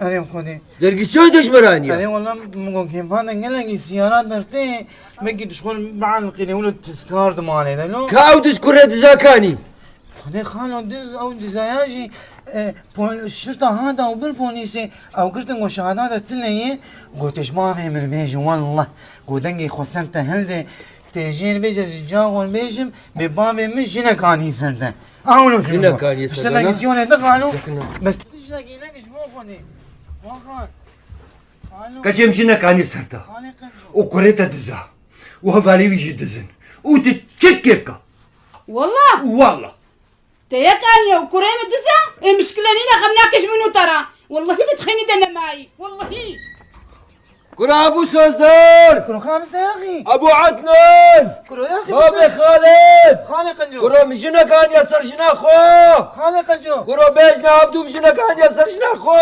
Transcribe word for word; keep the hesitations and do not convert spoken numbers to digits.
Erê Xwedê. Dergîsiya de ji me re aniye. Erê wela min got kêfan de gelekî siyara dertê. Belkî tu ji xwe re bielqînî wilo tizkar di malê de lo. Ka ew diz kurê diza kanî. Xwedê xalo diz ew dizaya jî, e, pol-, şirta hata û bir polîsê ew girtin got şahada de tune ye. Got ji bavê min bêjin wela. Got dengê xwe ser te hilde. Tê jêr bêje ji ca xwe bêjim bê bavê min jinek anî ser te. Awlo Jinek anî ser te, ne? Jinek anî ser te, ne? Bes tu jinekî ne ji bo Xwedê. Waxan. Keçê min jinek anî ser te. Û kurê te diza. Û hevalê wî jî dizin. Û tu çi dikê bika? Walla. Walla. Te yek aniye û kurê min diza, ê mişkile nîne xem nake ji min û te re. Wallahî tu dixênî de nemayî. Wallahî. Kura Ebû Sozor! Kuro ka bi seyaqî. Ebû Ednan! Kuro yaxî bi Babê seyaqî. Xalid! Xalê Qenco. Kuro min jinek aniye ser jina xwe! Xalê Qenco. Kuro bêjne Ebdû min jinek aniye ser jina xwe!